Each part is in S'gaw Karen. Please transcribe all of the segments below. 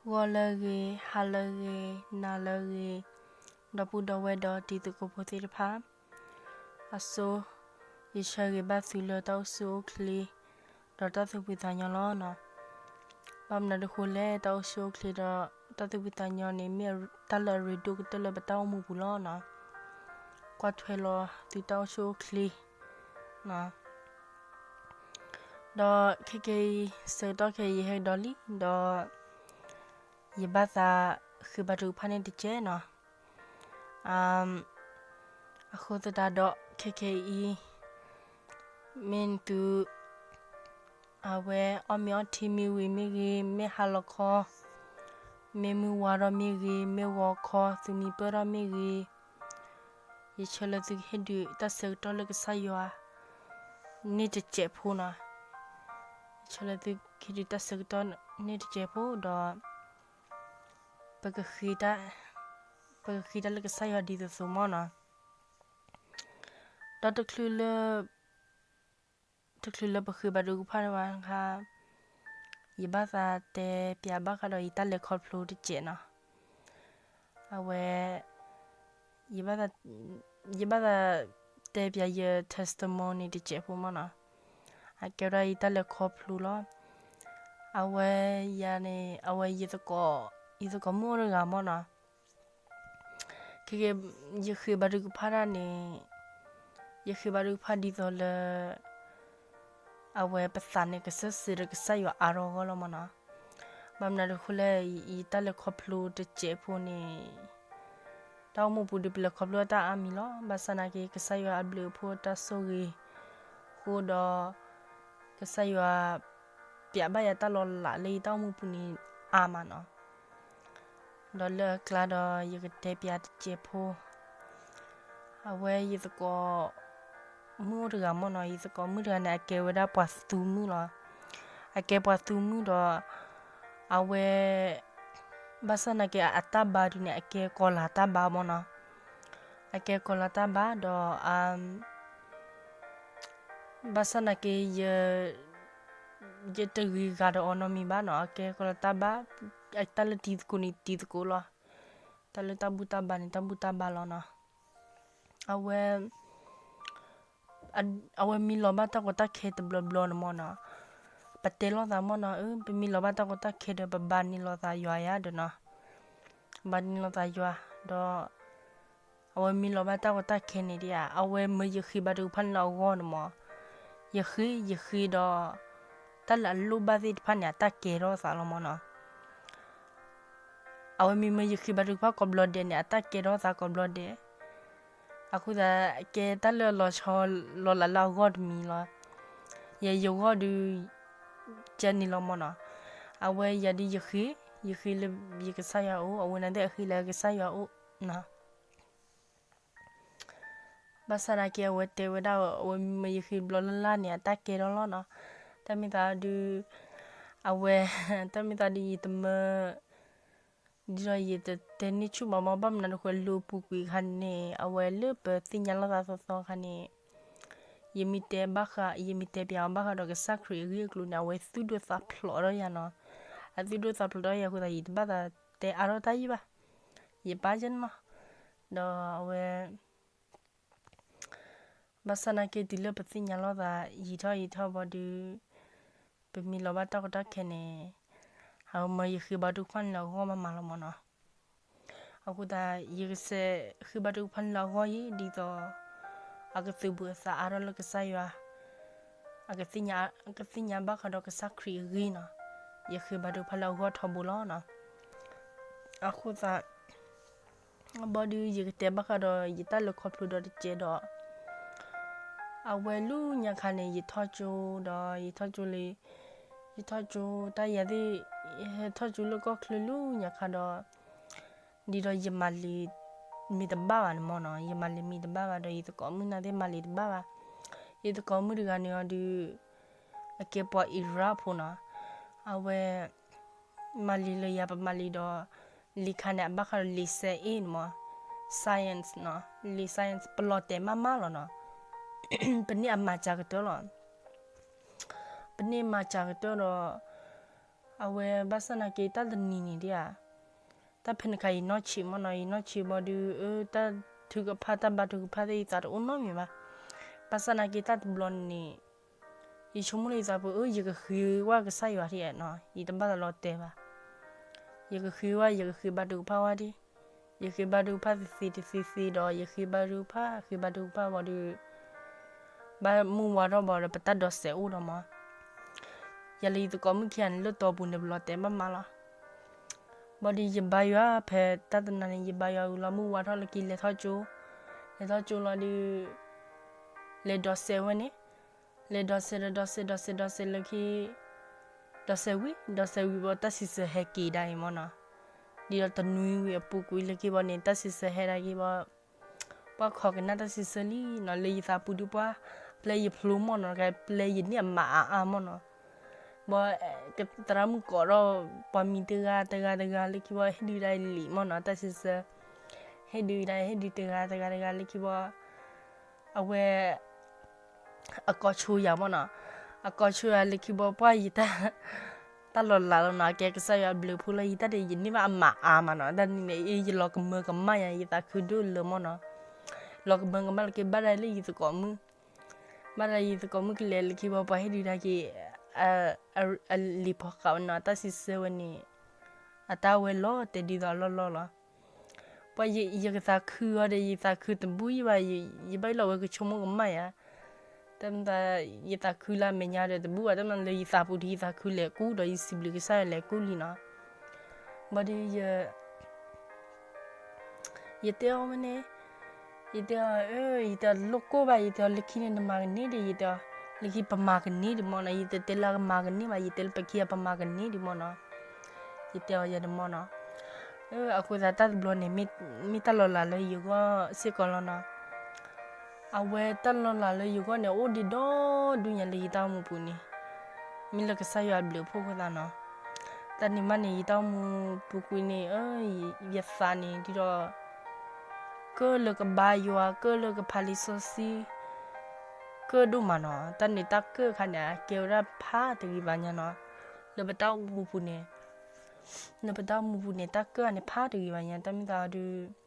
ဂီၤလၢအဂ့ၤ, ဟါလၢအဂ့ၤ, နၤလၢအဂ့ၤ, ဒီပုၢ်ဒီဝဲၢ်ဒီးတံၤသကိးဖိသ့ၣ်တဖၣ်, အဆိ, ယဆၢဂ့ၤဘၣ်သုလၢတၢ်အိၣ်ဆူၣ်အိၣ်ချ့ ဒီးတၢ်သူၣ်ဖှံသးညီလီၤနီၤ. ဘၣ်မနုၤအဃိလဲၣ်, တၢ်အိၣ်ဆူၣ်အိၣ်ချ့ဒီးတၢ်သူၣ်ဖှံသးညီန့ၣ် မ့ၢ်တၢ်လၢအရ့ဒိၣ်ကတၢၢ်လၢပတၢ်အိၣ်မူပူၤလီၤနီၤ. ကွၢ်ထွဲလီၤသုတၢ်အိၣ်ဆူၣ်အိၣ်ချ့ ဒီးခဲကနံၣ်အံၤ ဆၢကတီၢ်ခဲအံၤယဟဲကဒီးလံ, ဒီး ယဘၣ်သးဃ့ဘါထုကဖၣ်န့ၣ်တစဲးနီၤ. အဃိသတးဒီး ခဲကနံၣ်အံၤ မ့ၢ်သု အဝဲအီၣ်မ့ၤအီထံမ့ၢ်ဝံၤမ့ၢ်ဂ့ၤ, မ့ၢ်ဟါလီၤခီ, မ့ၢ်မုၢ်ဝါထီၣ်မ့ၢ်ဂ့ၤ, မ့ၢ်ဂီၤခီ သုမံပၢၢ်ထီၣ်မ့ၢ်ဂ့ၤ, ယဆၢလၢသုကဟ့ၣ်ဒုးတၢ်ဆၢကတီၢ်လၢကစၢ်ယွၤ န့ၢ်တစဲးဖိနီၤ. ယဆၢလၢသုကဟ့ၣ်ဒုးတၢ်ဆၢကတီၢ်န့ၢ်တစဲးဖိဒီး ပကဃ့တၢ်, ပကဃ့တၢ်လၢကစၢ်ယွၤဒ်သိးသိးမီၢ်နီၤ. ဒီးတချုးလၢ တချုးလၢပဃ့ဘါထုကဖၣ်တခါ, ယဘၣ်သးတဲပၠးဘၣ်ဃးဒီးယတၢ်လဲၤခီဖျိတစဲးနီၤ. အဝဲ ယဘၣ်သး, ယဘၣ်သးတဲပၠးယ testimony တစဲးဖိမီၢ်နီၤ. အကဲဝဲဒၣ်ယတၢ်လဲၤခီဖျိလီၤ. အဝဲယၤန့ၣ် အဝဲယသကိး, ယသကိးမုၣ်အိၣ်တဂၤမီၢ်နီၤ. ခဲကနံၣ် ယဃ့ဘါထုကဖၣ်တၢ်န့ၣ်, ယဃ့ဘါထုကဖၣ်ဒ်သိးလၢ အဝဲပသးန့ၣ်ကစၢၢ်စ့ဒီးကစၢ်ယွၤအါထီၣ်အဂီၢ်လီၤမီၢ်နီၤ. ဘၣ်မနုၤအဃိလဲၣ်, ယတၢ်လဲၤခီဖျိတစဲးဖိန့ၣ်, တၢ်အိၣ်မူပူၤဒီးပလဲၤခီဖျိတၢ်အါမံၤလီၤ. ဘၣ်ဆၣ်သနာ်က့ ကစၢ်ယွၤအဘျုးအဖှိၣ်တၢ်ဆိၣ်ဂ့ၤအဃိဒီး ကစၢ်ယွၤ ပၠးဘၣ်ယၤတၢ်လီၤလးလၢယတၢ်အိၣ်မူပူၤန့ၣ်အါမးနီၤ. ဒီးလၢအကျါဒီးယကတဲပၠးတစဲးဖိ, အဝဲယသကိးမုၣ်အိၣ်တဂၤမီၢ်နီၤ. ယသကိးမုၣ်တဂၤန့ၣ် အကဲဝဲဒၣ်ပှၤသူမုၣ်လီၤ. အကဲပှၤသူမုၣ်ဒီး အဝဲ ဘၣ်ဆၣ်သနာ်က့ အတၢ်ဘါဒုးန့ၣ် အကဲကီၤလၤတၢ်ဘါမီၢ်နီၤ. အကဲကီၤလၤတၢ်ဘါဒီး ဘၣ်ဆၣ်သနာ်က့ ယတဂ့ၤဂၤဒီးအီၤနီတမံၤဘၣ်နီၤ. အကဲကီၤလၤတၢ်ဘါ, တၢ်လၢတံၤသကိးန့ၣ်တံၤသကိးလီၤ. တၢ်လၢတၢ်ဘူၣ်တၢ်ဘါန့ၣ် တၢ်ဘူၣ်တၢ်ဘါလီၤနီၤ. အဝဲ အဝဲမ့ၢ်လီၤဘၣ်တၢ်ကီတၢ်ခဲတဘျီဘျီန့ၣ်မီၢ်နီၤ, ပတဲလိာ်သးမီၢ်နီၤ, အၢ ပမ့ၢ်လီၤဘၣ်တၢ်ကီတၢ်ခဲဒီး ပဘါန့ၢ်လိာ်သးယွၤယါဒီးနီၤ, ဘါန့ၢ်လိာ်သးယွၤ, ဒီး အဝဲမ့ၢ်လီၤဘၣ်တၢ်ကီတၢ်ခဲန့ၣ်ဒ်ဧါ, အဝဲမၢယဃ့ဘါထုကဖၣ်န့ၣ်လၢအဂီၢ်န့ၣ်မီၢ်, ယဃ့ ယဃ့ဒီး တၢ်လၢအလိၣ်ဘၣ်သ့ၣ်တဖၣ်န့ၣ် အတၢ်ကဲထီၣ်သးလီၤမီၢ်နီၤ. အဝဲမ့ၢ်မၢယဃ့ဘါထုကဖၣ်ကိးဘျီဒဲးန့ၣ် အတၢ်ကဲထီၣ်သးကိးဘျီဒဲး, အဃိသတး ကဲတၢ်လၢအလီၤဆီလီၤလးလၢအဂီၢ်တမံၤလီၤ. ယဲယဂီၢ်ဒုး ကဲန့ၣ်လီၤမီၢ်နီၤ, အဝဲယၤဒုးယဃ့, ယဃ့လၢယကစၢ်ယွၤအအိၣ်, အဝဲန့ၣ်သ့ၣ်အဃ့လၢကစၢ်ယွၤအအိၣ်နီၤ. ဘၣ်ဆၣ်သနာ်က့ အဝဲတဲဝဲဒၣ် အဝဲမၢယဃ့ဘျီလၢ်လၢ်န့ၣ် အတၢ်ကဲထီၣ်လီၤနီၤ. တၢ်မ့ၢ်သးဒုး အဝဲ တၢ်မ့ၢ်သးဒုးယတမၢ ဒ်သိးယတတဲန့ၢ်ဆူၣ်ဘၣ်မီၢ်, ဘၣ်မနုၤအဃိ လၢပူၤကွံာ်အခါန့ၣ် အဝဲလၢပသ့ၣ်ညါလိာ်သးသီသီအခါန့ၣ် ယမ့ၢ်တဲဘၣ်ဃး ယမ့ၢ်တဲပၠးအီၤဘၣ်ဃးဒီးကစၢ်ခရံာ်အဂ့ၢ်အကျိၤန့ၣ် အဝဲသူၣ်ဒိၣ်သးဖျိးဒီးယၤနီၤ. အသူၣ်ဒိၣ်သးဖျိးဒီးယၤအဃိသတး ယတဘၣ်သးတဲအါထီၣ်တၢ်ယံာ်ဘၣ်, ယပၢ်ယဲန့ၣ်လီၤ. ဒီးအဝဲ ဘၣ်ဆၣ်သနာ်က့ တုၤလၢပသ့ၣ်ညါလိာ်သးယံာ်ထီၣ်ယံာ်ထီၣ်ဘၣ်ဒီး ပမ့ၢ်လီၤဘၣ်တၢ်ကီတၢ်ခဲန့ၣ် အဝဲမၢယဃ့ဘါထုကဖၣ်န့ၣ်လၢအဂီၢ်မးမးလီၤမီၢ်နီၤ. အဃိသတး ယကစဲးဃ့ဘါထုကဖၣ်န့ၣ်လၢအဂီၢ်အံၤ ဒ်သိး အကသုးဘူးအသးအါထီၣ်လၢကစၢ်ယွၤ, အကသ့ၣ်ညါ ကသ့ၣ်ညါဘၣ်ဃးဒီးကစၢ်ခရံာ်အဂ့ၢ်နီၤ. ယဃ့ဘါထုကဖၣ်လၢအဂီၢ်ထီဘိလီၤနီၤ. အဃိသတး ဘၣ်ဒီးယကတဲဘၣ်ဃးဒီးယတၢ်လဲၤခီဖျိဒီးတစဲးဒီး အဝဲလၢညါခါန့ၣ် ယထီၣ်ကၠိဒီး ယထီၣ်ကၠိလံ, ယထီၣ်ကၠိတၢ်ယၤသ့ၣ်, ယဟဲထီၣ်ကၠိလၢကီၢ်ချၢလၢညါခါဒီး ဒ်ဒီးယမၤလံာ်မ့ၢ်တဘၣ်ဘၣ်န့ၣ်မီၢ်နီၤ, ယမၤလံာ်မ့ၢ်တဘၣ်ဘၣ်ဒီး ယသကိးမုၣ်နာ်သ့ၣ်မၤလံာ်တဘၣ်ဘၣ်. ယသကိးမုၣ်တဂၤန့ၣ်အီၤဒုး အကဲပှၤအံရၣ်ဖိနီၤ, အဝဲ မၤလံာ်လၢယၤ ပမၤလံာ်ဒီး လံာ်ခါန့ၣ် အဘၣ်ဃးဒီးလံာ်စဲအ့ၣ်န့ၣ်မီၢ်, science နီၤ, လံာ် science ပလီၤတဲာ်မးမးလီၤနီၤ, ပန့ၢ်အမၤစှၤကတၢၢ်လီၤ, ပန့ၢ်မၤစှၤကတၢၢ်ဒီး အဝဲဘၣ်ဆၣ်နာ်က့တၢ်တနံၤန့ၣ်ဒ်ဧါ, တၢ်ဖဲန့ၣ်ခါယနီၢ်ဆံးမ့ၢ်နီၤ, ယနီၢ်ဆံးဘၣ်ဒီး အၢ တၢ်ထုကဖၣ် တၢ်ဘါထုကဖၣ်သ့ၣ်ယသးတအိၣ်နီတမံၤဘၣ်. ဘၣ်ဆၣ်နာ်က့တၢ်တဘျီန့ၣ် ယဆိကမိၣ်လၢယသးပူၤ အၢ ယကဃ့ဝဲကစၢ်ယွၤဒ်နီၤ, ယတဘၣ်သးလီၤတဲာ်ဘၣ်. ယကဃ့ဝဲ ယကဃ့ဘါထုကဖၣ်ဝဲဒ်, ယဃ့ဘါထုကဖၣ်တသ့တသ့သ့ဒီး ယဃ့ဘါထုကဖၣ် ဃ့ဘါထုကဖၣ်ဘၣ်ဒီး ဘၣ်မုၢ်ဝါထီၣ်ဘၣ်ဒီး ပတၢ်ဒိးစဲးအိၣ်ဒီးမး, ယၤလၢယသကိးမုၣ်ခံဂၤန့ၣ် လၢတီပူၤန့ၣ် ပလီၤတဲာ်ဘၣ်မးလီၤ. ဘၣ်ဒီးယဘါယွၤဖဲတၢ်တနၤန့ၣ် ယဘါယွၤဝံၤလီၤ မုၢ်ဝါထီၣ်လၢခံ လဲၤထီၣ်ကၠိ, လဲၤထီၣ်ကၠိလီၤဒီး လဲၤဒိးစဲးဝဲန့ၣ်, လဲၤဒိးစဲးဒီး ဒိးစဲး ဒိးစဲး ဒိးစဲးလၢခံ, ဒိးစဲးဝံၤ ဒိးစဲးဝံၤဘၣ် တၢ်စံးဆၢဟဲက့ၤဒၣ်အံၤမ့ၢ်နီၤ, ဒ်ဒီးတနွံဝံၤအပူၤကွံာ်လၢခံဘၣ်န့ၣ် တၢ်စံးဆၢဟဲဒၣ်က့ၤဘၣ် ပှၤခိးကနၣ်တၢ်စံးဆၢလံနီၤ, လၢယသးပူၤဒုးပှၤ ပျဲယဖျိမ့ၢ်နီၤ, ပျဲယန့ၢ်အမးအါအါမ့ၢ်နီၤ, ဘၣ် သရၣ်မုၣ်ကိးထီၣ်ပှၤမံၤတဂၤတဂၤတဂၤလၢခံဘၣ် ဟ့ၣ်ဒုးဒၣ်လံာ်မ့ၢ်နီၤ, တၢ်စံးဆၢ ဟ့ၣ်ဒုးဒၣ် ဟ့ၣ်ဒုးတဂၤတဂၤတဂၤလၢခံဘၣ် အဝဲ အကိးဆိယၤမ့ၢ်နီၤ, အကိးဆိယၤလၢခံဘၣ် ပှၤယတၢ် တၢ်လီၤလးလီၤနီၤ, အကဲကစၢ်ယွၤအဘျုးအဖှိၣ်လီၤ, ယတၢ်ဒ်ယန့ၢ်ဘၣ်အမးအါမးနီၤ, တၢ်န့ၣ်န့ၣ် ယလီၤကမၢကမၣ်ယၤ ယသးခုဒိၣ်လၢမ့ၢ်နီၤ, လီၤကမၢကမၣ်လၢက့ၤ ဘၣ်ဒၣ်လၢယသကိးမုၣ်, ဘၣ်ဒၣ်ယသကိးမုၣ်ကလဲၤလၢခံဘၣ် ပှၤဟ့ၣ်ဒုးဒၣ်က့ၤ အလံာ်ဖိဃာ်ဝဲနီၤ, တၢ်စံးဆၢဝဲန့ၣ် အတၢ်ဝဲလီၤတဲာ်ဒ်သိးအလီၢ်လီၢ်လီၤ. ပှၤယကသးခုအီၤဒီး ယသးခုတဘူၣ်ယဘၣ်, ယဘၣ်ယလီၤဝဲကဆိကမိၣ်ကမၣ်ယၤ, တၢ်မၤ ယသးခုလၢအမဲာ်ညါဒီးတဘူၣ်ဘၣ်, တၢ်မၤလၢယသးပူၤဒီး ယသးခုလဲၤကူၣ်ဒီး ယစံးဘျုးကစၢ်ယွၤလဲၤကူၣ်လံနီၤ, ဘၣ်ဒီး ယတဲအီၤဝဲန့ၣ်, ယတဲအီၤ အၢ ယတဲအီၤ တလိၣ်ကိၢ်ဘၣ်, ယတဲအီၤ လၢခံန့ၣ်နမၤကန့ၢ်ဒီး ယတဲအီၤ လၢခံပမၤကန့ၢ်ဒံးမ့ၢ်နီၤ, ယတတဲလၢကမၤကန့ၢ်ဘၣ်, ယတဲလၢပခံဂၤပမၤကန့ၢ်ဒံးမ့ၢ်နီၤ, ယတဲအီၤယၤဒံးမ့ၢ်နီၤ, အဃိသတးတၢ်တဘျီန့ၣ် မ့ၢ်တၢ်လီၤလးလၢယဂီၢ်စ့ၢ်ကီးလီၤနီၤ, အဝဲတၢ်လီၤလးလၢယဂီၢ်န့ၣ် အိၣ်ဒံးဒီဒူၣ်ညါလၢယတၢ်အိၣ်မူပူၤန့ၣ်, မ့ၢ်လၢကစၢ်ယွၤအဘျုးအဖှိၣ်အဃိသတးနီၤ, တၢ်န့ၣ်မးန့ၣ် ယတၢ်အိၣ်မူပူၤကွံာ်န့ၣ် အၢ ယသးန့ၣ်ဒ်ဒီး ကၢၢ်လၢကဘါယွၤ ကၢၢ်လၢကဖးလံာ်စီဆှံ ကၢၢ်ဒိၣ်မးနီၤ, တၢ်န့ၣ်တၢ်ကၢၢ်အခါန့ၣ် အကဲဝဲဒၣ်ဖးတဂ့ၤဘၣ်ညါနီၤ, လၢပတၢ်အိၣ်မူပူၤန့ၣ်, လၢပတၢ်အိၣ်မူပူၤန့ၣ် တၢ်ကၢၢ်န့ၣ်ဖးတဂ့ၤဘၣ်ညါ, တၢ်မ့ၢ်သးဒီး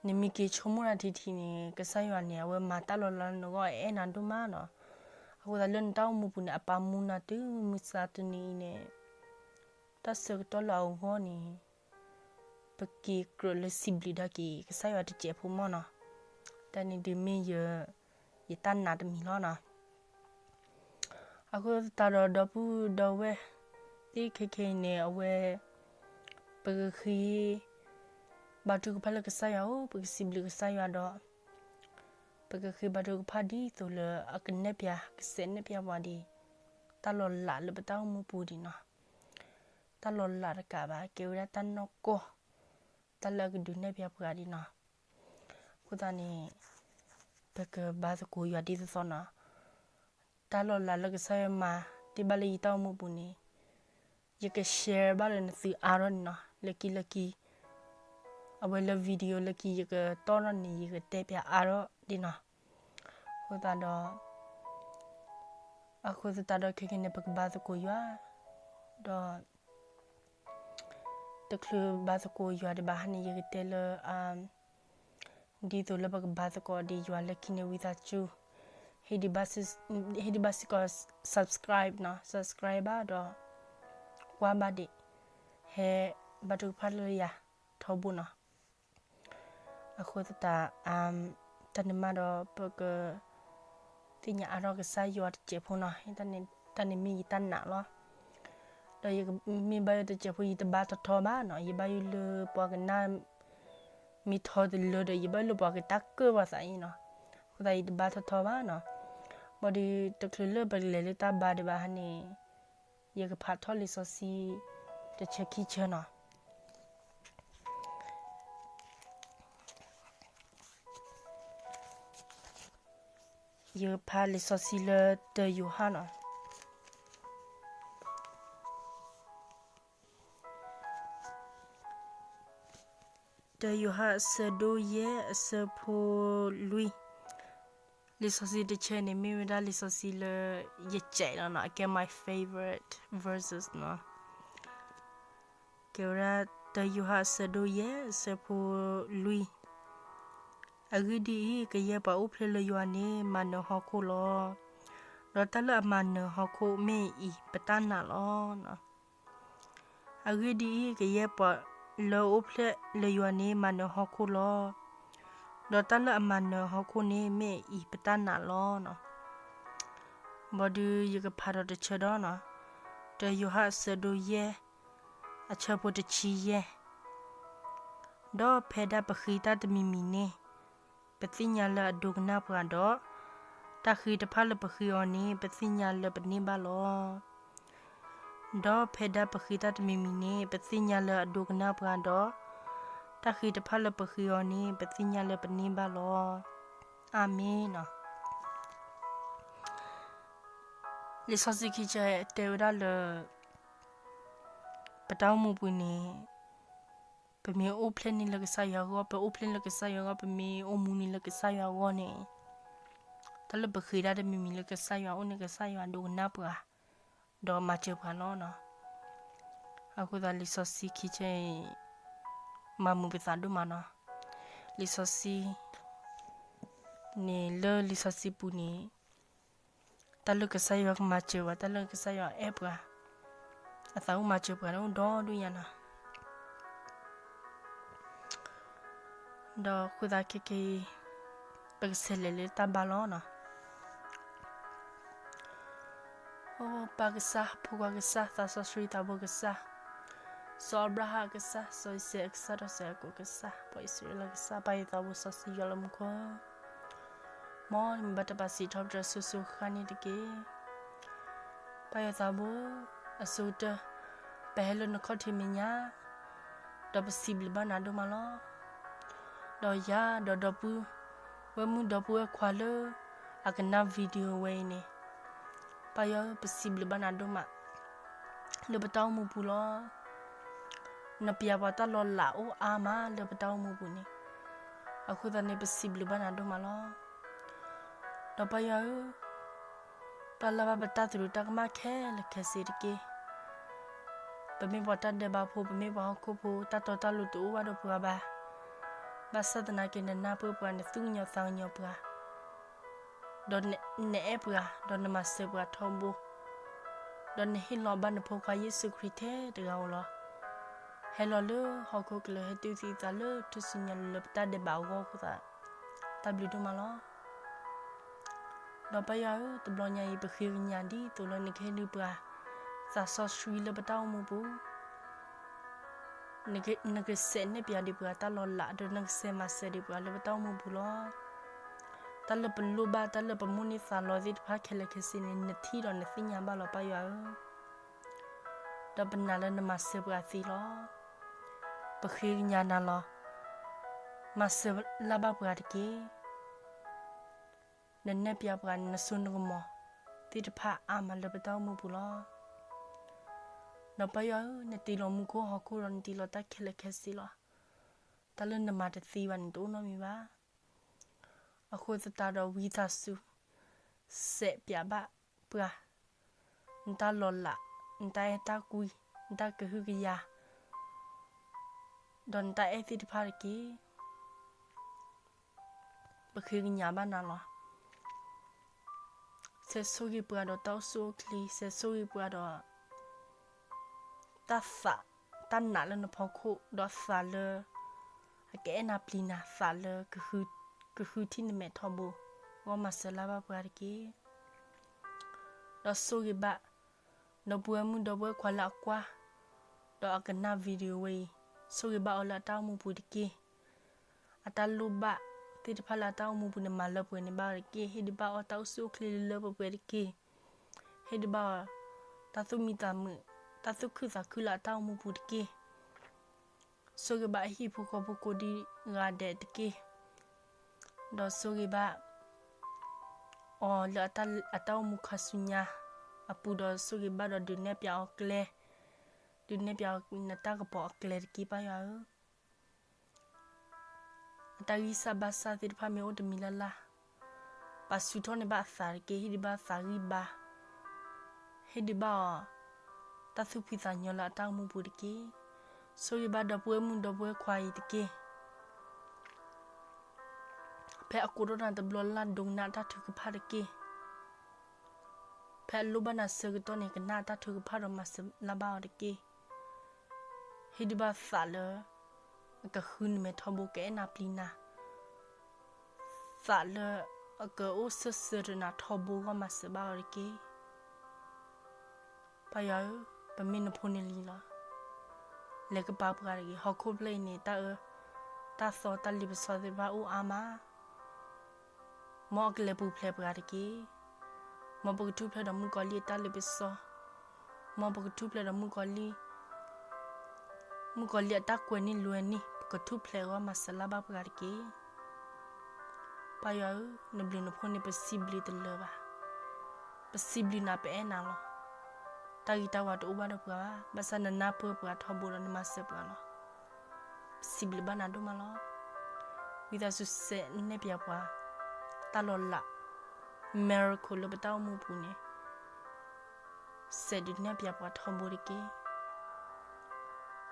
နမ့ၢ်က့ၤဆိကမိၣ်တၢ်ထံထံန့ၣ် ကစၢ်ယွၤန့ၣ် အဝဲမၤတၢ်လီၤလးလၢနဂီၢ် အအဲၣ်နၤဒိၣ်မးနီၤ, အဃိသတးလၢနတၢ်အိၣ်မူပူၤန့ၣ် အပာ်မူနၤတုၤမုၢ်မဆါတနံၤအံၤန့ၣ်, တၢ်ဆၢကတီၢ်လၢအဂီၢ်န့ၣ် ပက့ၤကြၢးလၢစံးဘျုးဒၣ်က့ၤ ကစၢ်ယွၤတစဲးဖိမ့ၢ်နီၤ, တၢ်န့ၣ်ဒုးမ့ၢ်ယ ယတၢ်နာ်တမံၤလီၤနီၤ. အဃိသတးဒီး ဒီပုၢ်ဒီဝဲၢ်သ့ၣ်ခဲခဲအံၤန့ၣ် အဝဲ ပကဃ့ ဘါထုကဖၣ်လၢကစၢ်ယွၤအိၣ် ပကစံးဘျုးကစၢ်ယွၤဒီး ပကဃ့ဘါထုကဖၣ်ဒ်သိးလၢအကနဲၣ်ဖျါ ကစဲးနဲၣ်ဖျါပှၤဒ် တၢ်လီၤလးလၢပတၢ်အိၣ်မူပူၤဒံးနီၤ. တၢ်လီၤလးတကးဘၣ် ကဲဝဲဒၣ်တၢ်နီၢ်ကီၢ် တၢ်လၢအကဒုးနဲၣ်ဖျါပှၤဒံးနီၤ. အဃိသတးန့ၣ် ပကဘါသကိးယွၤဒ်သိးသိးနီၤ. တၢ်လီၤလးလၢကစၢ်ယွၤမၤတ့ၢ်ဘၣ်လၢယတၢ်အိၣ်မူပူၤန့ၣ် ယက share ဘၣ်လၢနသုအါထီၣ်န့ၣ်နီၤ. လၢခံလၢခံ အဝဲလၢ video လၢခံ ယကတီၢ်ထီၣ်န့ၣ် ယကတဲပၠးအါထီၣ်ဒံးနီၤ. အဃိသတးဒီး အဃိသတးဒီးခဲခဲန့ၣ် ပကဘါသကိးယွၤ ဒီး တချုးဘါသကိးယွၤဒံးဘၣ်ဟါန့ၣ် ယကတဲလၢ ဒ်သိးလၢပကဘါသကိးဒံးယွၤလၢခံန့ၣ် ဝံသးစူၤ ဟ့ၣ်ဒံးဘၣ်စ့ၢ်ကီး subscribe နီၤ, subscribe ဘၣ်ဒီး ကွၢ်ဘၣ်ဒံး ဟဲဘါထုကဖၣ်လၢယၤထီဘိနီၤ. အဃိသတး တၢ်န့ၣ်မးဒီး ပက သ့ၣ်ညါအါထီၣ်ကစၢ်ယွၤတစဲးဖိနီၤ. တၢ်န့ၣ်မ့ၢ်ယတၢ်နာ်လီၤ. ဒီးယမ့ၢ်ဘါယွၤတစဲးဖိ ယတဘါထီထီဘၣ်နီၤ. ယဘါယွၤလၢပှၤကနၣ် မ့ၢ်ထီတလၢဒီး ယဘါယွၤလၢပှၤကတၢ်ကၢၢ်ပှၤသးအံၤနီၤ. အဃိသတးယတဘါထီထီဘၣ်နီၤ. ဘၣ်ဒီးတချုးလၢပကလဲၤလၢတၢ်ဘါဒံးဘၣ်ဟါန့ၣ် ယကဖးထီၣ်လံာ်စီဆှံတဆၢခံဆၢနီၤ. ယဖးလံာ်စီဆှံလၢတၢယိၤဟၣ်နီၤ. တၢယိၤဟၣ်အဆၢဒိၣ်ယဲၢ်အဆၢဖိလွံၢ်. လံာ်စီဆှံတဆၢန့ၣ် မ့ၢ်ဝဲဒၣ်လံာ်စီဆှံလၢယစဲးလီၤနီၤ, အကဲ my favorite verses နီၤ. ကဲဝဲဒၣ် တၢယိၤဟၣ်အဆၢဒိၣ်ယဲၢ်အဆၢဖိလွံၢ်, အဂ့ၢ်ဒ်အံၤ, ကယဲၢ်ပှၤအိၣ်ဖျဲၣ်လၢယွၤန့ၣ် မၤနၢၤဟီၣ်ခိၣ်လီၤ. ဒီးတၢ်လၢအမၤနၢၤဟီၣ်ခိၣ်မ့ၢ်အံၤပတၢ်နာ်လီၤ. အဂ့ၢ်ဒ်အံၤ, ကယဲၢ်ပှၤလၢအအိၣ်ဖျဲၣ်လၢယွၤန့ၣ် မၤနၢၤဟီၣ်ခိၣ်လီၤ. ဒီးတၢ်လၢအမၤနၢၤဟီၣ်ခိၣ်န့ၣ် မ့ၢ်အံၤပတၢ်နာ်လီၤ. ဘၣ်ဒီးယကဖးဒီးတဆၢဒီးနီၤ, တၢယိၤဟၣ်အဆၢဒိၣ်ယဲၢ် အဆၢဖိတဆံယဲၢ်, ဒီးဖဲဒၣ်ပဃ့တၢ်တမံၤမံၤန့ၣ်, ပသ့ၣ်ညါလၢအဒိကနၣ်ပှၤဒီး, တၢ်ဃ့တဖၣ်လၢပဃ့အီၤန့ၣ် ပသ့ၣ်ညါလၢပန့ၢ်ဘၣ်လီၤ. ဒီးဖဲဒၣ်ပဃ့တၢ်တမံၤမံၤန့ၣ် ပသ့ၣ်ညါလၢအဒိကနၣ်ပှၤဒီး, တၢ်ဃ့တဖၣ်လၢပဃ့အီၤန့ၣ် ပသ့ၣ်ညါလၢပန့ၢ်ဘၣ်လီၤ. အၤမ့ၣ်. လံာ်စီဆှံခံဆၢတဲဝဲဒၣ်လၢ ပတၢ်အိၣ်မူပူၤန့ၣ်, ပမ့ၢ်အိၣ်ဖျဲၣ်န့ၢ်လၢကစၢ်ယွၤအဂီၢ်, ပအိၣ်ဖျဲၣ်လၢကစၢ်ယွၤအဂီၢ်, ပမ့ၢ်အိၣ်မူန့ၢ်လၢကစၢ်ယွၤအဂီၢ်န့ၣ်, တၢ်လၢပဃ့ဒၣ်တမံၤမံၤလၢကစၢ်ယွၤအအိၣ်န့ၣ် ကစၢ်ယွၤဒိကနၣ်ပှၤ, ဒီးမၤစၢၤပှၤလီၤ. အဃိသတးလံာ်စီဆှံခံဆၢအံၤ မၤမုာ်ပသးဒိၣ်မးနီၤ. လံာ်စီဆှံ န့ၣ်လၢလံာ်စီဆှံပူၤန့ၣ်, တၢ်လၢကစၢ်ယွၤကမၤစၢၤပှၤ, တၢ်လၢကစၢ်ယွၤအဲၣ်ပှၤ, အသးအိၣ်မၤစၢၤပှၤန့ၣ်အိၣ်ဒီဒူၣ်ညါနီၤ. ဒီးဃိသတးခဲကနံၣ်အံၤ ပကဆဲးလဲၤလၢတၢ်ဘါလီၤနီၤ. အိ ပၢ်ကစၢ်, ဖိခွါကစၢ်, သးစီဆှံသးဘိကစၢ်, စီၤအၤဘြၤဟၣ်အကစၢ်, စီၤအံၤစဲးအကစၢ်, ဒီးစီၤယၤကိာ်အကစၢ်, ပှၤအံၣ်စရ့လးအကစၢ်, ပၢ်ယွၤသးဘိစီဆှံယွၤလၢမူခိၣ်, မ်နမံၤဘၣ်တၢ်ပာ်စံးထီၣ်ပတြၢၤစိၤစိၤဃၣ်ဃၣ်န့ၣ်တက့ၢ်. ပၢ်ယွၤသးဘိ, အစိကတၢၢ်, ပဟဲလၢနခီၣ်ထံးမဲာ်ညါ, ဒီးပစံးဘျုးဘၣ်နၤဒိၣ်မးလီၤ. ဒီးယၤဒီးဒီပုၢ်ဝဲၢ်မုၣ်ဒီပုၢ်ဝဲၢ်ခွါလၢ အကနၣ် video ဝဲအံၤန့ၣ်, ပၢ်ယွၤဧၢ, ပစံးဘျုးဘၣ်နၤဒိၣ်မး လၢပတၢ်အိၣ်မူပူၤလီၤ. နပျဲပှၤတၢ်လီၤလးအိၣ်အါမးလၢပတၢ်အိၣ်မူပူၤန့ၣ်, အဃိသတးန့ၣ် ပစံးဘျုးဘၣ်နၤဒိၣ်မးလီၤ. ဒီးပၢ်ယွၤဧၢ, ပျၢ်လၢ်ဘၣ်ပတၢ်သရူးတၢ်ကမၣ်ခဲလၢာ်ခဲဆ့တက့ၢ်. ပမ့ၢ်ပှၤတၢ်ဒဲးဘးဖိ, ပမ့ၢ်ပှၤဟီၣ်ခိၣ်ဖိ, တၢ်တီတၢ်လိၤတအိၣ်ဘၣ်ဒီးပှၤဘၣ်. ဘၣ်ဆၣ်သနာ်က့ နနၢ်ပၢၢ်ပှၤ, နသူၣ်ကညီၤသးကညီၤပှၤ, ဒီးနအဲၣ်ပှၤ, ဒီးနမၤစၢၤပှၤထီဘိ, ဒီးနဟ့ၣ်လီၤဘၣ်နဖိခွါယ့ၣ်ၡူးခရံာ်ထဲတဂၤဧိၤလီၤ. ဟဲလီၤလၢဟီၣ်ခိၣ်ကလၢၤ, ဟဲတူၢ်သံအသးလၢထူၣ်စုညါလၢပတၢ်ဒဲးဘးအဂီၢ်အဃိသတး, တၢ်ဘျုးဒိၣ်မးလီၤ. ဒီးပၢ်ယွၤဧၢ, တဘျီညါအံၤ ပဃ့ကညးဒ်သိးလၢနကဟ့ၣ်ဒုးပှၤ သးစီဆှံလၢပတၢ်အိၣ်မူပူၤ, နကစဲးနဲၣ်ပျဲဒုးပှၤတၢ်လီၤလး, ဒီးနကစဲးမၤစၢၤဒုးပှၤလၢပတၢ်အိၣ်မူပူၤလီၤ. တၢ်လၢပလိၣ်ဘၣ်, တၢ်လၢပမိၣ်န့ၢ်သးလီသ့ၣ်တဖၣ်ခဲလၢာ်ခဲဆ့န့ၣ်, နထံၣ်ဒီးနသ့ၣ်ညါဘၣ်လီၤ ပၢ်ယွၤဧၢ. ဒီးပနာ်လၢနမၤစၢၤပှၤသ့လီၤ. ပဃ့ကညးနၤလီၤ. မၤစၢၤလၢ်ဘၣ်ပှၤတက့ၢ်. နနဲၣ်ပျဲပှၤနစိနကမီၤသ့ၣ်တဖၣ်အါမးလၢပတၢ်အိၣ်မူပူၤလီၤ. ဒီးပၢ်ယွၤဧၢ, နတ့လီၤမူခိၣ်ဟီၣ်ခိၣ်ဒီးနတ့လီၤတၢ်ခဲလၢာ်ခဲဆ့လီၤ. တၢ်လၢနမၤတသ့ဘၣ်န့ၣ် တအိၣ်နီတမံၤဘၣ်. အဃိသတးဒီးဝံသးစူၤ စဲးပျဲဘၣ်ပှၤ နတၢ်လီၤလး, နတၢ်အဲၣ်တၢ်ကွံ, နတၢ်ကဟုကယာ်, ဒီးနတၢ်အဲၣ်သ့ၣ်တဖၣ်တက့ၢ်. ပဃ့ကညးဘၣ်နၤလီၤ. ဆဲးဆိၣ်ဂ့ၤပှၤဒီးတၢ်အိၣ်ဆူၣ်အိၣ်ချ့, ဆဲးဆိၣ်ဂ့ၤပှၤဒီး တၢ်သး, တၢ်နာ်လၢနဖီခိၣ်, ဒီးသးလၢ အကအဲၣ်နၤပျံၤနၤ, သးလၢ ကဃုထံၣ်နမဲာ်ထီဘိ, ဂီၢ်မၤစၢၤလၢ်ဘၣ်ပှၤတက့ၢ်. ဒီးဆိၣ်ဂ့ၤဘၣ် ဒီပုၢ်ဝဲၢ်မုၣ်ဒီပုၢ်ဝဲၢ်ခွါလၢအကွၢ်, ဒီးအကနၣ် video ဝဲအံၤ, ဆိၣ်ဂ့ၤဘၣ်အီၤလၢအတၢ်အိၣ်မူပူၤတက့ၢ်. အတၢ်လိၣ်ဘၣ်သ့ၣ်တဖၣ်လၢအတၢ်အိၣ်မူပူၤန့ၣ် မၤလၢပှဲၤန့ၢ်ဘၣ်အီၤတက့ၢ်. ဟ့ၣ်ဒုးဘၣ်အီၤတၢ်အိၣ်ဆူၣ်အိၣ်ချ့လၢလၢပှဲၤပှဲၤတက့ၢ်. ဟ့ၣ်ဒုးဘၣ်အီၤ တၢ်သူၣ်မံသးမုာ်, တၢ်သူၣ်ခုသးခုလၢအတၢ်အိၣ်မူပူၤတက့ၢ်. ဆိၣ်ဂ့ၤဘၣ်အဟံၣ်ဖိဃီဖိကိးဒံဂၤဒဲးတက့ၢ်. ဒီးဆိၣ်ဂ့ၤဘၣ် အီၤလၢအတၢ်အိၣ်မူခါဆူညါအပူၤ, ဒီးဆိၣ်ဂ့ၤဘၣ်ဒီးဒုးနဲၣ်ပျဲအီၤကျဲ, ဒုးနဲၣ်ပျဲအီၤနတၢ်ကပီၤအကျဲတက့ၢ် ပၢ်ယွၤဧၢ. အတၢ်ဂံၢ်စၢ်ဘါစၢ်သ့ၣ်တဖၣ်မ့ၢ်အိၣ်တမံၤလၢ်လၢ်, ပာ်ဆူၣ်ထီၣ်န့ၢ်ဘၣ်အသးတက့ၢ်. ဟ့ၣ်ဒုးဘၣ်သးဂံၢ်ဘါ, ဟ့ၣ်ဒုးဘၣ်အီၤ တၢ်သူၣ်ဖှံသးညီလၢအတၢ်အိၣ်မူပူၤတက့ၢ်. ဆိၣ်ဂ့ၤဘၣ်ဒီပုၢ်ဝဲၢ်မုၣ်ဒီပုၢ်ဝဲၢ်ခွါအံၤတက့ၢ်. ဖဲအကိးထီၣ်နၤတဘျီလၢ် ဒိကနၣ်အတၢ်ထုကဖၣ်တက့ၢ်. ဖဲအလိၣ်ဘၣ်နၤဆၢကတီၢ်န့ၣ် ကနၣ်အတၢ်ထုကဖၣ်ဒီးမၤစၢၤလၢ်ဘၣ်အီၤတက့ၢ်. ဟ့ၣ်ဒုးဘၣ်သးလၢ အကဃုနမဲာ်ထီဘိ ကအဲၣ်နၤပျံၤနၤ, သးလၢအကအိၣ်ဆၢၣ်ဆၢတနၤထီဘိအဂီၢ် မၤစၢၤဘၣ်အီၤတက့ၢ်. ပၢ်ယွၤဧၢ, ပမ့ၢ်နဖိန့ၣ်လံလီၤ. လဲၤကပၤပှၤတဂ့ၤ. ဟီၣ်ခိၣ်ဖျၢၣ်အံၤန့ၣ် တၢ်အၢ, တၢ်သီ တၢ်လ့ပစီသ့ၣ်တဖၣ်အိၣ်အါမး. မ်အကလဲၤပူၤဖျဲးပှၤတက့ၢ်. မ်ပကထူၣ်ဖျဲးဒီးမုၣ်ကီၤလံၢ်အတၢ်လ့ပစီ, မ်ပကထူၣ်ဖျဲးဒီးမုၣ်ကီၤလံၢ်, မုၣ်ကီၤလံၢ်အတၢ်ကွဲးန့ၢ်လွဲန့ၢ် ပကထူၣ်ဖျဲးအဂီၢ် မၤစၢၤလၢ်ဘၣ်ပှၤတက့ၢ်. ပၢ်ယွၤဧၢ, နဘျုးနဖှိၣ်န့ၣ် ပစံးဘျုးတလၢာ်ဘၣ်. ပစံးဘျုးနၤ ပအဲၣ်နၤလီၤ. တၢ်ဂ့ၤတၢ်ဝါတအိၣ်ဘၣ်ဒီးပှၤဘၣ်, ဘၣ်ဆၣ်နနၢ်ပၢၢ်ပှၤထီဘိဒီးနမၤစၢၤပှၤလီၤ. ပစံးဘျုးဘၣ်နၤဒိၣ်မးလီၤ. ဝံသးစူၤစဲးနဲၣ်ပၠးပှၤ တၢ်လီၤလး miracle လၢပတၢ်အိၣ်မူပူၤန့ၣ် စဲးဒုးနဲၣ်ပၠးပှၤထီဘိတက့ၢ်.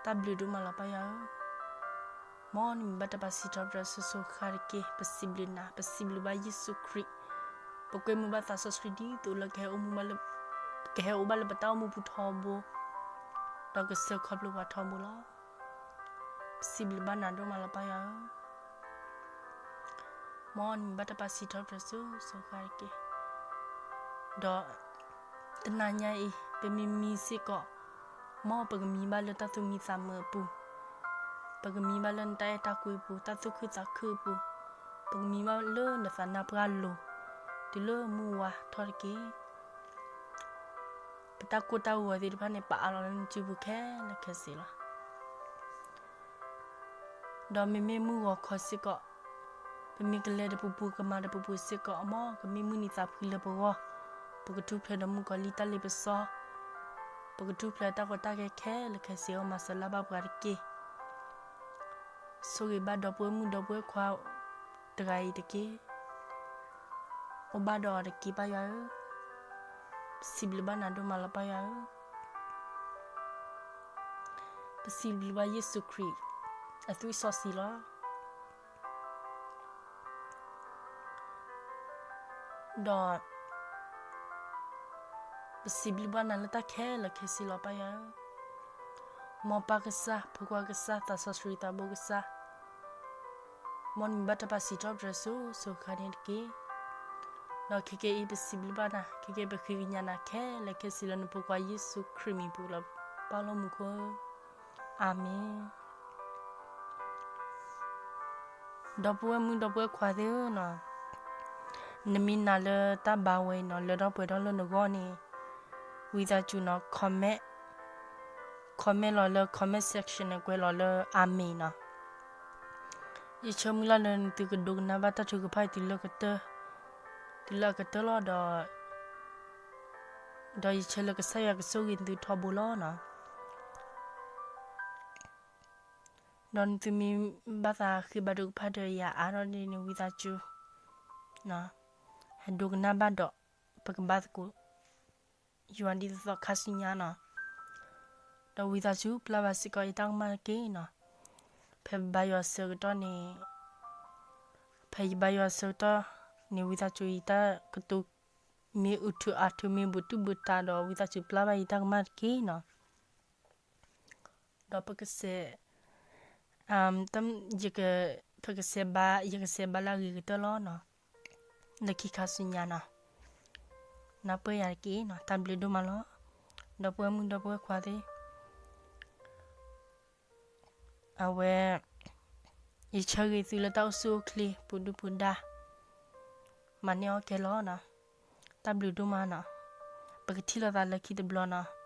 တၢ်ဘျုးဒိၣ်မးလီၤ ပၢ်ယွၤဧၢ, မ်နမံၤဘၣ်တၢ်ပာ်စံးထီၣ်ပတြၢၤစိၤစိၤဃၣ်ဃၣ်တက့ၢ်. ပစံးဘျုးနၤ, ပစံးဘျုးဘၣ်ယ့ၣ်ၡူးခရံာ်, ပကွဲမုာ်ဘၣ်သးစီဆှံဒ်သိးလၢ ကဟဲအိၣ်မူဘၣ်လၢ, ကဟဲအိၣ်ဘၣ်လၢပတၢ်အိၣ်မူပူၤထီဘိ, ဒီးကစၢၢ်ခီဖျိပှၤထီဘိလီၤ. ပစံးဘျုးဘၣ်နၤဒိၣ်မးလီၤ ပၢ်ယွၤဧၢ, မ်နမံၤဘၣ်တၢ်ပာ်စံးထီၣ်ပတြၢၤစိၤစိၤဃၣ်ဃၣ်တက့ၢ်. ဒီးတနၤညါအံၤ ပမ့ၢ်မံစ့ၢ်ကီး, မ်ပကမံဘၣ်လၢတၢ်သူၣ်မံသးမုာ်အပူၤ, ပကမံဘၣ်လၢနတၢ်အဲၣ်တၢ်ကွံအပူၤ, တၢ်သူၣ်ခုသးခုအပူၤ, ပကမံဘၣ်လၢနသးနါပှၢ်လိၤ, တုၤလၢမုၢ်ဝါထီၣ်တက့ၢ်. ပတၢ်ကိၢ်တၢ်ဂီၤသ့ၣ်တဖၣ်န့ၣ် ပအးလီၤလၢနစုပူၤခဲလၢာ်ခဲဆ့လီၤ. ဒီးမ့မ့ၢ်မုၢ်ဂီၤခီစ့ၢ်ကီး, ပမ့ၢ်ကလဲၤတပူၤပူၤ ကမၤတပူၤပူၤစ့ၢ်ကီး, မ်ကမ့ၢ်မုၢ်နံၤသးဖှံလၢပဂီၢ်, ပကထူၣ်ဖျဲးဒီးမုၣ်ကီၤလံၢ်တၢ်လ့ပစီ, ပကထူၣ်ဖျဲးတၢ်ကီတၢ်ခဲခဲလၢာ်ခဲဆ့အဂီၢ် မၤစၢၤလၢ်ဘၣ်ပှၤတက့ၢ်. ဆိၣ်ဂ့ၤဘၣ်ဒီပုၢ်ဝဲၢ်မုၣ်ဒီပုၢ်ဝဲၢ်ခွါတဂၤအံၤတက့ၢ်. အိၣ်ဘၣ်ဒီးအီၤတက့ၢ် ပၢ်ယွၤဧၢ, ပစံးဘျုးဘၣ်နၤဒိၣ်မးလီၤ ပၢ်ယွၤဧၢ. ပစံးဘျုးဘၣ်ယ့ၣ်ၡူးခရံာ်အသွံၣ်စီဆှံလီၤ. ဒီးပစံးဘျုးဘၣ်နၤလၢတၢ်ခဲလၢာ်ခဲဆ့လီၤ ပၢ်ယွၤဧၢ. မ်ပၢ်ကစၢ်, ဖိခွါကစၢ်, သးစီဆှံသးဘိကစၢ်, မ်နမံၤဘၣ်တၢ်ပာ်စံးထီၣ်ပတြၢၤစိၤစိၤဃၣ်ဃၣ်န့ၣ်တက့ၢ်. ဒီးခဲကနံၣ်အံၤ ပစံးဘျုးဘၣ်နၤ, ခဲကနံၣ်အံၤ ပဃ့ကညးနၤခဲလၢာ်ခဲဆ့လၢနဖိခွါယ့ၣ်ၡူးခရံာ်မံၤပူၤလီၤ, ပၢ်လၢမူခိၣ်ဧၢ, အၤမ့ၣ်. ဒီပုၢ်ဝဲၢ်မုၣ်ဒီပုၢ်ဝဲၢ်ခွါသ့ၣ်ဧၢနီၤ, နမ့ၢ်နာ်လၢတၢ်ဘါဝဲအံၤနီၤ လၢထီၣ်ပှဲၤထီၣ်လၢနဂီၢ်န့ၣ်, ဝံသးစူၤနီၤ comment, comment လီၤလၢ comment section န့ၣ် ကွဲးလီၤလၢအၤမ့ၣ်နီၤ. ယဆၢမုၢ်လၢ်လၢနသုကဒိကနၣ်ဘၣ်တၢ်ထုကဖၣ်အံၤတုၤလၢကတၢၢ်, တုၤလၢအကတၢၢ်လီၤဒီး, ဒီးယဆၢလၢကစၢ်ယွၤကဆိၣ်ဂ့ၤနသုထီဘိလီၤနီၤ. ဒီးနသုမ့ၢ်ဘၣ်သးဃ့ဘါထုကဖၣ်ဒီးယၤအါထီၣ်ဒ်န့ၣ် ဝံသးစူၤ ဟဲဒိကနၣ်ဘၣ်ဒီး ပကဘါသကိး ယွၤဒ်သိးသိးခါဆူညါနီၤ. ဒီးဝံသးစူၤပျၢ်ဘၣ်စ့ၢ်ကီးယတၢ်ကမၣ်တက့ၢ်နီၤ. ဖဲပဘါယွၤဆၢကတီၢ်န့ၣ်, ဖဲယဘါယွၤဆၢကတီၢ်န့ၣ် ဝံသးစူၤယတၢ်ကတိၤမ့ၢ်အုထုးအါထုး မ့ၢ်ဘူးတူၢ်ဘူးတၢ်ဒီး ဝံသးစူၤပျၢ်ဘၣ်ယတၢ်ကမၣ်တက့ၢ်နီၤ. ဒီးပကစဲး, ယက, ပကစဲးဘါ, ယကစဲးဘါလၢအဂ့ၤကတၢၢ်လီၤနီၤ. လၢခံခါဆူညါနီၤ, နၢ်ပၢၢ်ယၤတက့ၢ်နီၤ. တၢ်ဘျုးဒိၣ်မးလီၤ. ဒီပုၢ်ဝဲၢ်မုၣ်ဒီပုၢ်ဝဲၢ်ခွါသ့ၣ် အဝဲ, ယဆၢဂ့ၤသုလၢတၢ်အိၣ်ဆူၣ်အိၣ်ချ့ ပူၤဒုၣ်ပူၤဒါ, မၤန့ၢ်အီၣ်ကဲလီၤနီၤ. တၢ်ဘျုးဒိၣ်မးနီၤ. ပကထံၣ်လိာ်သးလၢခံတဘျီနီၤ.